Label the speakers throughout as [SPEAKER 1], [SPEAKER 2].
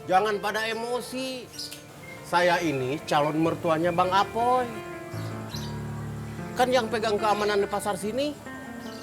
[SPEAKER 1] Jangan pada emosi. Saya ini calon mertuanya Bang Apoy. Kan yang pegang keamanan di pasar sini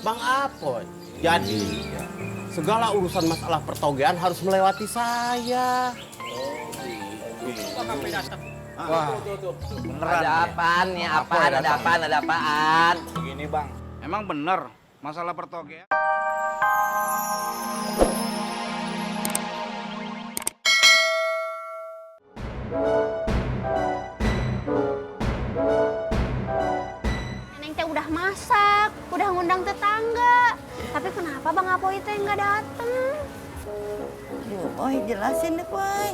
[SPEAKER 1] Bang Apoy. Jadi segala urusan masalah pertogean harus melewati saya.
[SPEAKER 2] Wah, beneran
[SPEAKER 3] Ada
[SPEAKER 2] ya?
[SPEAKER 3] apaan nih?
[SPEAKER 2] Apa
[SPEAKER 3] Apaan?
[SPEAKER 2] ya,
[SPEAKER 3] Ada apaan? Ada apaan?
[SPEAKER 2] Begini bang, emang bener masalah pertogean?
[SPEAKER 4] Neneng teh udah masak, udah ngundang tetangga. Tapi kenapa Bang Apoy teh nggak dateng?
[SPEAKER 5] Aduh, Boy, jelasin deh, Boy.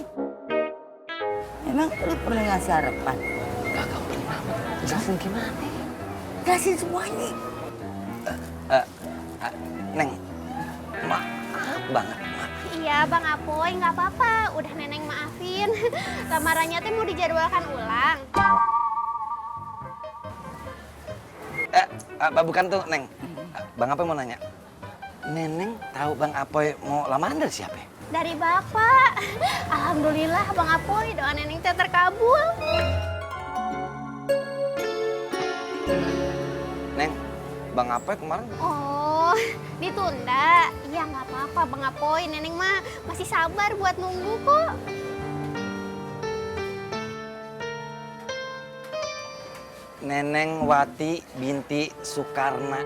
[SPEAKER 5] Emang lu pernah ngasih harapan?
[SPEAKER 3] Kagak pernah. Jelasin gimana?
[SPEAKER 5] Jelasin semuanya.
[SPEAKER 3] Neng, maaf banget.
[SPEAKER 4] Iya Bang Apoy, nggak apa-apa. Udah Neneng maafin. Lamarannya teh mau dijadwalkan ulang.
[SPEAKER 3] Bukan tuh, Neng. Bang Apoy mau nanya. Neneng tahu Bang Apoy mau lamaran dari siapa?
[SPEAKER 4] Dari Bapak. Alhamdulillah Bang Apoy, doa Neneng teh terkabul.
[SPEAKER 3] Neng, Bang Apoy kemarin
[SPEAKER 4] Oh, ditunda? Iya nggak apa-apa Bang Apoy. Neneng mah masih sabar buat nunggu kok.
[SPEAKER 3] Neneng Wati binti Soekarna.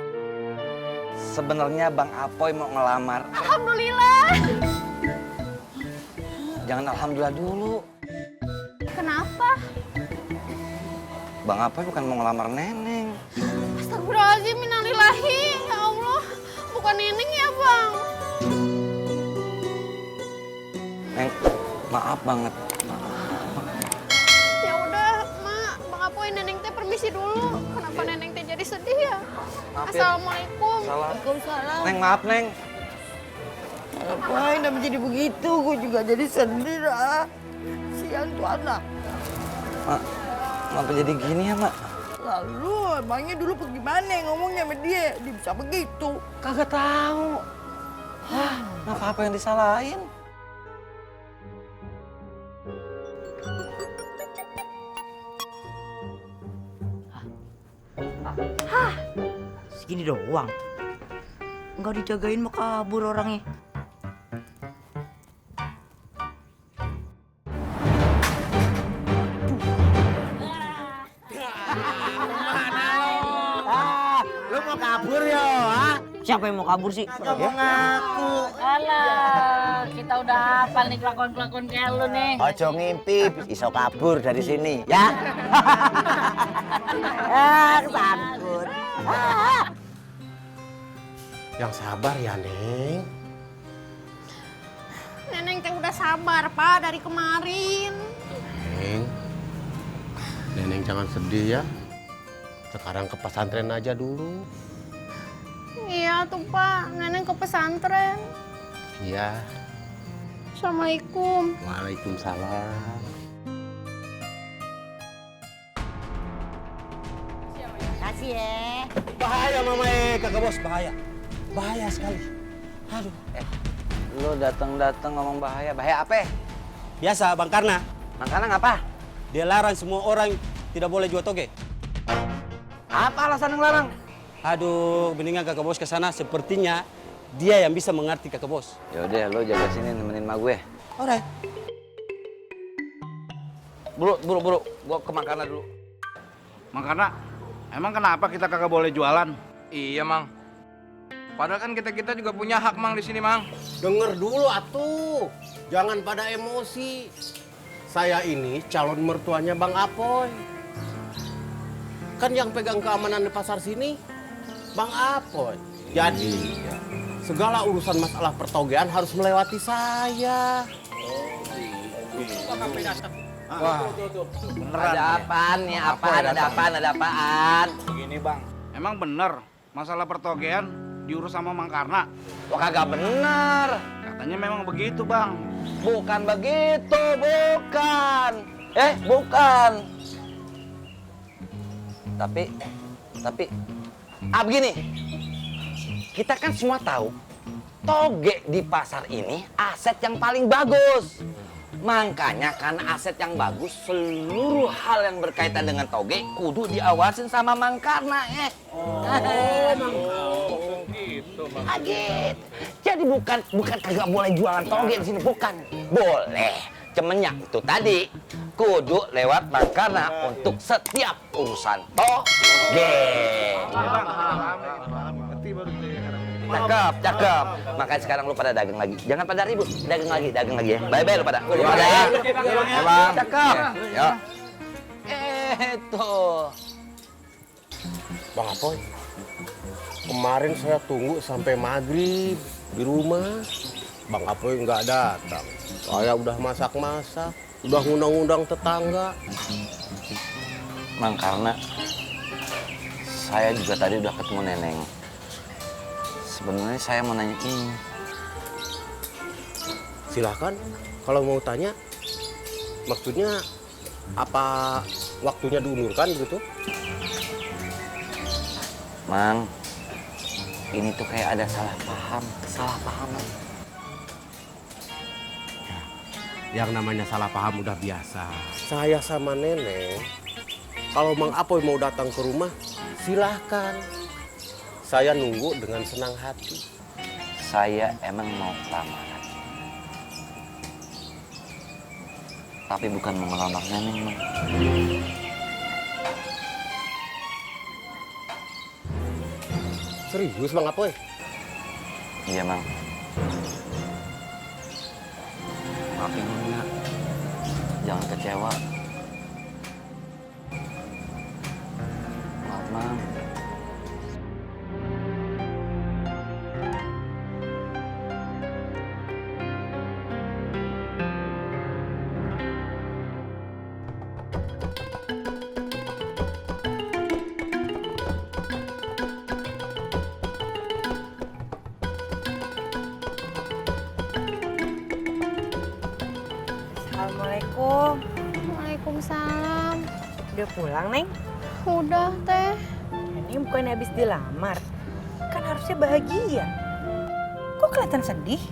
[SPEAKER 3] Sebenarnya Bang Apoy mau ngelamar.
[SPEAKER 4] Alhamdulillah.
[SPEAKER 3] Jangan alhamdulillah dulu.
[SPEAKER 4] Kenapa?
[SPEAKER 3] Bang Apoy bukan mau ngelamar Neneng.
[SPEAKER 4] Astagfirullahaladzim, innalillahi. Ya Allah, bukan Neneng ya Bang?
[SPEAKER 3] Neng, maaf banget.
[SPEAKER 4] Ya udah, Mak. Bang Apoy, Neneng teh permisi dulu. Kenapa Neneng teh jadi sedih ya?
[SPEAKER 3] Maaf ya.
[SPEAKER 4] Assalamualaikum.
[SPEAKER 3] Salah.
[SPEAKER 5] Waalaikumsalam.
[SPEAKER 3] Neng, maaf Neng.
[SPEAKER 5] Boy, udah menjadi begitu, gue juga jadi sedih, lah. Sian tuh anak.
[SPEAKER 3] Mak, kenapa jadi gini ya, Mak?
[SPEAKER 5] Lalu, emangnya dulu gimana ngomongnya sama dia? Dia bisa begitu.
[SPEAKER 3] Kagak tahu. Hah, apa yang disalahin?
[SPEAKER 5] Segini doang. Enggak dijagain mau kabur orangnya.
[SPEAKER 1] Lu mau kabur yo, ha?
[SPEAKER 5] Siapa yang mau kabur sih?
[SPEAKER 1] Kagak mau ngaku.
[SPEAKER 6] Alah, kita udah hafal nih kelakuan-kelakuan kayak lu nih.
[SPEAKER 7] Ojo ngimpi, iso kabur dari sini, ya?
[SPEAKER 5] Takut.
[SPEAKER 1] Yang sabar ya, Neng.
[SPEAKER 4] Neneng teh udah sabar, Pak, dari kemarin.
[SPEAKER 1] Neng, Neneng jangan sedih ya. Sekarang ke pesantren aja dulu.
[SPEAKER 4] Iya tuh, Pak. Neneng ke pesantren.
[SPEAKER 1] Iya.
[SPEAKER 4] Assalamualaikum.
[SPEAKER 1] Waalaikumsalam.
[SPEAKER 5] Kasih ya.
[SPEAKER 2] Bahaya Mama kakak bos, bahaya. Bahaya sekali. Aduh.
[SPEAKER 3] Lu datang-datang ngomong bahaya. Bahaya apa?
[SPEAKER 2] Biasa Bang Karna,
[SPEAKER 3] Makanya ngapa?
[SPEAKER 2] dia larang semua orang tidak boleh jual toge.
[SPEAKER 3] Apa alasan yang larang?
[SPEAKER 2] Aduh, mendingan kakak bos ke sana. Sepertinya dia yang bisa mengerti kakak bos.
[SPEAKER 3] Yaudah, lu jaga sini nemenin ma gue.
[SPEAKER 2] Alright.
[SPEAKER 3] Buru. Gua ke makanan dulu.
[SPEAKER 8] Mang Karna, emang kenapa kita kagak boleh jualan? Iya, Mang. Padahal kan kita juga punya hak, Mang, di sini, Mang.
[SPEAKER 1] Dengar dulu atuh. Jangan pada emosi. Saya ini calon mertuanya Bang Apoy. Kan yang pegang keamanan di pasar sini Bang Apoy. Jadi segala urusan masalah pertogean harus melewati saya.
[SPEAKER 2] Wah, beneran
[SPEAKER 3] Ada
[SPEAKER 2] ya?
[SPEAKER 3] apaan nih?
[SPEAKER 2] Apa
[SPEAKER 3] Apaan?
[SPEAKER 2] ya,
[SPEAKER 3] Ada apaan? Ada apaan?
[SPEAKER 8] Begini, Bang. Emang bener masalah pertogean diurus sama Mang Karna?
[SPEAKER 3] Wah, kagak bener.
[SPEAKER 8] Katanya memang begitu, Bang.
[SPEAKER 3] Bukan begitu, bukan. Bukan. Tapi, begini. Kita kan semua tahu, toge di pasar ini aset yang paling bagus. Makanya karena aset yang bagus, seluruh hal yang berkaitan dengan toge kudu diawasin sama Mang Karna,
[SPEAKER 8] Gitu, Mang.
[SPEAKER 3] Agit. Jadi bukan kagak boleh jualan toge di sini, bukan. Boleh. Cemennya itu tadi kudu lewat Mang Karna untuk setiap urusan toge. Cakep. Makanya sekarang lu pada dagang lagi. Jangan pada ribut. Dagang lagi ya. Bye-bye lu pada. Lu pada ya. Cakep. Ya. Tuh.
[SPEAKER 1] Bang Apoy, kemarin saya tunggu sampai maghrib di rumah. Bang Apoy nggak datang. Saya udah masak-masak, udah ngundang-undang tetangga.
[SPEAKER 3] Mang Karna, saya juga tadi udah ketemu Neneng. Sebenarnya saya mau nanya ini.
[SPEAKER 1] Silahkan, kalau mau tanya, maksudnya apa waktunya diundurkan gitu?
[SPEAKER 3] Mang, ini tuh kayak ada kesalahpahaman.
[SPEAKER 1] Yang namanya salah paham udah biasa. Saya sama Neneng, kalau Mang Apoy mau datang ke rumah, silahkan. Saya nunggu dengan senang hati.
[SPEAKER 3] Saya emang mau lamaran. Tapi bukan mau ngelamar Neneng, Mang.
[SPEAKER 1] Serius Bang Apoy?
[SPEAKER 3] Iya, Mang. Maafin Nona. Jangan kecewa. Maaf, Mang.
[SPEAKER 5] Assalamualaikum.
[SPEAKER 4] Waalaikumsalam.
[SPEAKER 5] Udah pulang, Neng?
[SPEAKER 4] Udah teh.
[SPEAKER 5] Ini bukan habis dilamar. Kan harusnya bahagia. Kok kelihatan sedih?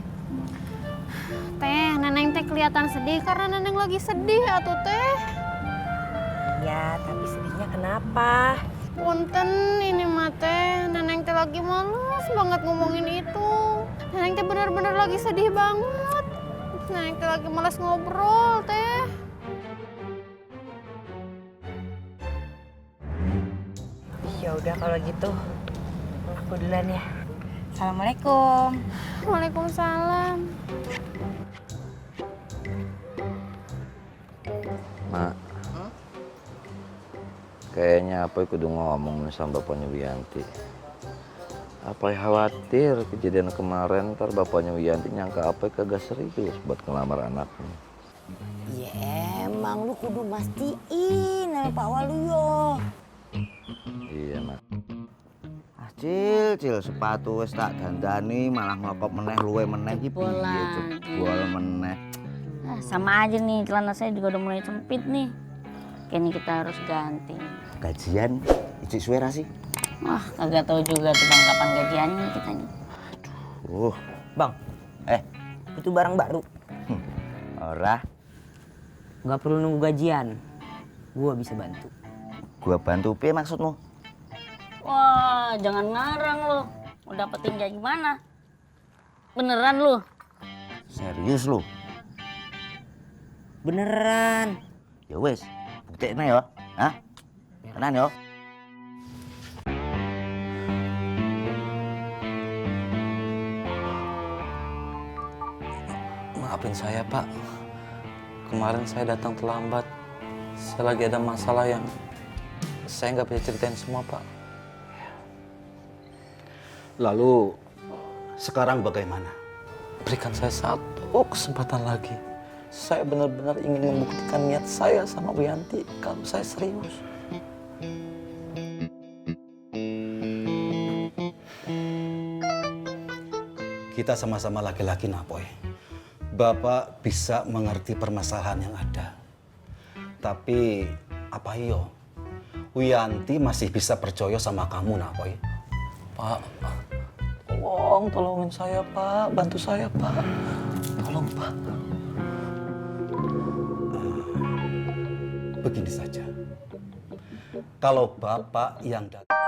[SPEAKER 4] Teh, Neneng teh kelihatan sedih karena Neneng lagi sedih atuh teh.
[SPEAKER 5] Ya, tapi sedihnya kenapa?
[SPEAKER 4] Punten ini mah teh, Neneng teh lagi males banget ngomongin itu. Neneng teh bener-bener lagi sedih banget. Neneng teh lagi males ngobrol teh.
[SPEAKER 5] Ya udah kalau gitu, aku duluan ya. Assalamualaikum.
[SPEAKER 4] Waalaikumsalam.
[SPEAKER 3] Mak, kayaknya Apoy kudu ngomong nih sama bapaknya Wianti. Apoy khawatir kejadian kemarin ntar bapaknya Wianti nyangka Apoy kagak serius buat ngelamar anaknya.
[SPEAKER 5] Ya emang lu kudu mastiin sama Pak Waluyo.
[SPEAKER 3] Iya, Mak. Cil, sepatu wis tak dandani malah ngelokop meneh luwe meneh iki piye jebol meneh.
[SPEAKER 6] Sama aja nih, celana saya juga udah mulai sempit nih. Kayaknya kita harus ganti.
[SPEAKER 3] Gajian ijik suwe ra sih?
[SPEAKER 6] Wah, kagak tahu juga tuh Bang kapan gajiannya kita nih.
[SPEAKER 5] Bang, itu barang baru.
[SPEAKER 3] Ora,
[SPEAKER 5] Nggak perlu nunggu gajian. Gua bisa bantu.
[SPEAKER 3] gua bantu piye maksudmu?
[SPEAKER 6] Wah, jangan ngarang lo. Mau dapetin kayak gimana? Beneran lu?
[SPEAKER 3] Serius lu?
[SPEAKER 5] Beneran.
[SPEAKER 3] Ya wes, buktinya ya. Hah? Tenan ya? Maafin saya, Pak. Kemarin saya datang terlambat. Saya lagi ada masalah yang saya nggak bisa ceritain semua, Pak.
[SPEAKER 9] Lalu sekarang bagaimana?
[SPEAKER 3] Berikan saya satu kesempatan lagi. Saya benar-benar ingin membuktikan niat saya sama Wianti kalau saya serius.
[SPEAKER 9] Kita sama-sama laki-laki, Napoy. Bapak bisa mengerti permasalahan yang ada. Tapi apa iyo? Wianti masih bisa percaya sama kamu, Napoy.
[SPEAKER 3] Pak, tolongin saya, Pak. Bantu saya, Pak. Tolong, Pak.
[SPEAKER 9] begini saja. Kalau Bapak yang datang